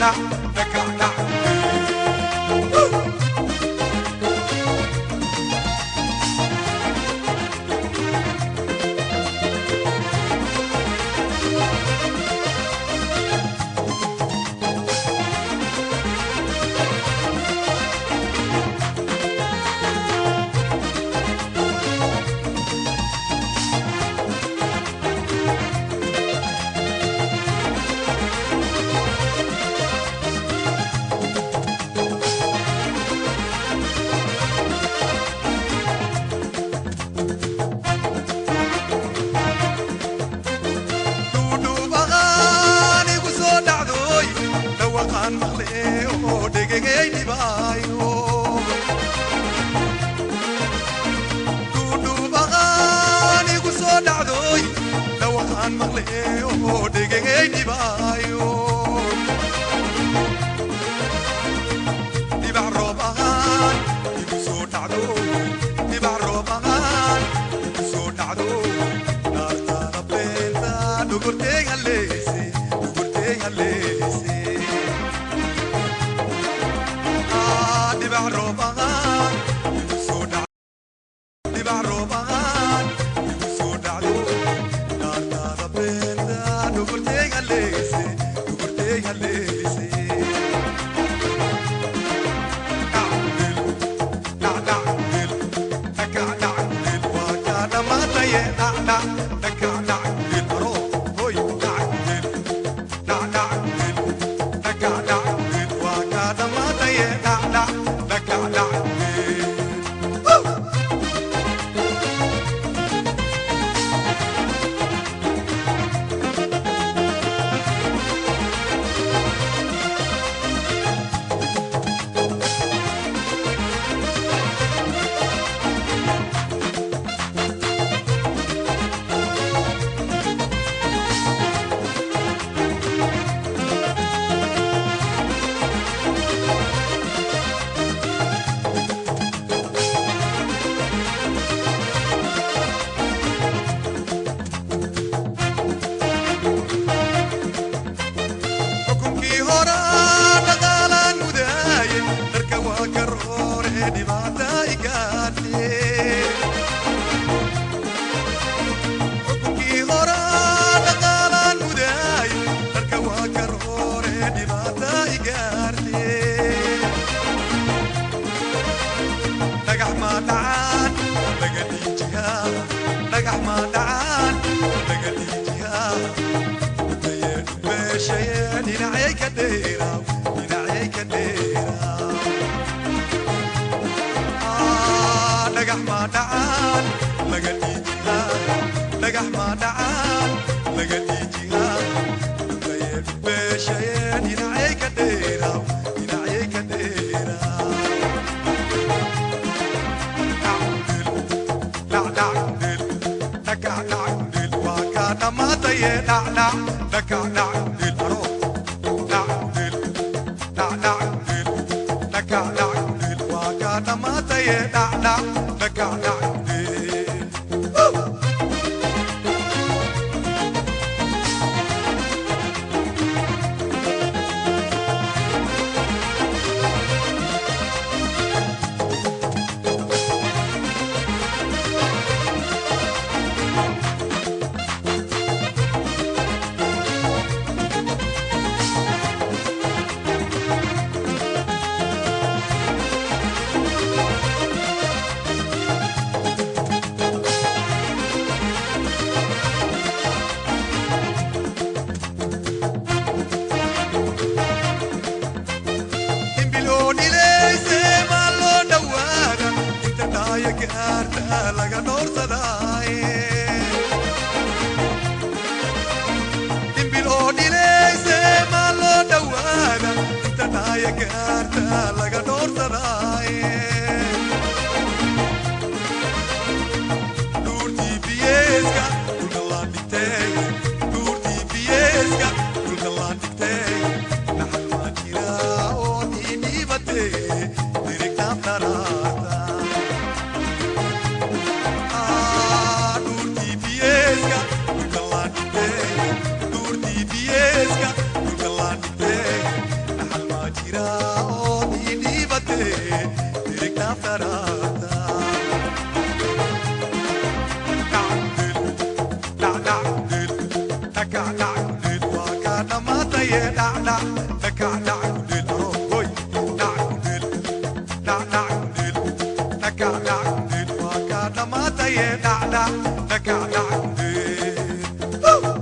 dhac dhakac dhac. Dhuudhuubaqaan igu soo dhacdooy, dhawaqaan maqlee oo dhegegay dhibaayo. Dhuudhuubaqaan igu soo dhacdooy, dhawaqaan maqlee oo dhegegay dhibaayo. Dhibac roob ahaan igu soo dhacdooy, dhibac roob ahaan igu soo dhacdooy, dhaartaada beenta dhugurtay haleyse, dhugurtay haleyse. Dhibac roob ahaan igu soo dhac, dhibac roob ahaan igu soo dhacdo, dhaartaada beenta dhugurtay haleyse, dhugurtay haleyse. Woo! Xukunkii horaa dhaqaalaan mudaaye, dharka waa ka roore dhibaata igaadhe. Xukunkii horaa dhaqaalaan mudaaye, dharka waa ka roore dhibaata igaadhe. Dhagax maa dhacaan laga dhiijiyaa, dhagax maa dhacaan laga dhiijiyaa. Dhinacay ka dheeraaw, dhinacay ka dheeraaw. Dhagax maa dhacaan laga dhiijiyaa, dhagax maa dhacaan laga dhiijiyaa. Beeshaye dhinacay ka dheeraaw, dhinacay ka dheeraaw. Woo! Imbiloodhileyse maa loo dhowaada, inta dhaaya gaarta laga dhowrsadaaye. Imbiloodhileyse maa loo dhowaada, inta dhaaya gaarta laga dhowrsadaaye. Dhuurtii biyeeska dhulka laan dhigtay, dhuurtii biyeeska dhulka laan dhigtay, naxal maa jira oo dhiidhiibatee dirignaaf dharaarta. Dhuurtii biyeeska dhulka laan dhigtay, dhuurtii biyeeska dhulka laan dhigtay, Dhakac dhac kudheel waa kaa dhammaataye, dhac dhac, dhakac dhac kudheel, arohoy, dhac kudheel, dhac dhac kudheel, dhakac dhac kudheel waa kaa dhammaataye, dhac dhac, dhakac dhac kudheel.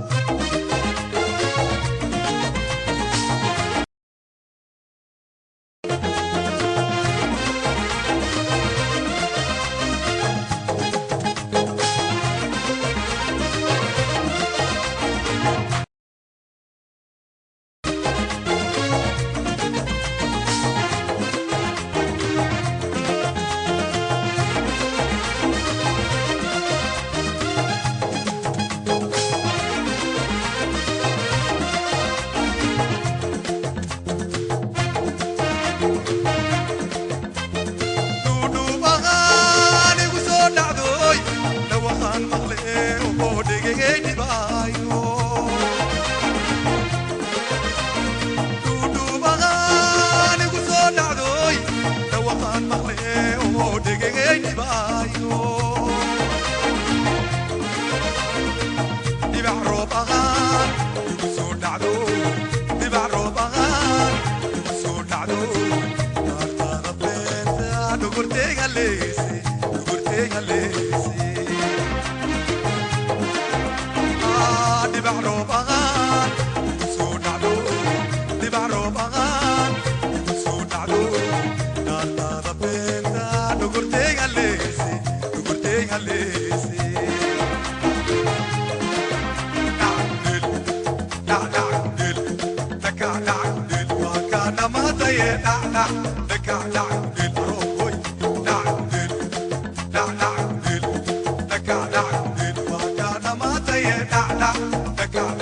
Dhuudhuubahaan igu soo dhacdoy, dhawaqaan maqle oo dhegegay dhibaayo. Dhuudhuubahaan igu soo dhacdoy, dhawaqaan maqle oo dhegegay dhibaayo. Dhibac roob ahaan igu soo dhacdo, dhibac roob ahaan igu soo dhacdo, naartaada beenta dhogortay haleyse, dhogortay haleyse. Dhibac roob ahaan igu soo dhacdo, dhibac roob ahaan igu soo dhacdo, naartaada beenta dhogortay haleyse, dhogortay haleyse. Dhac.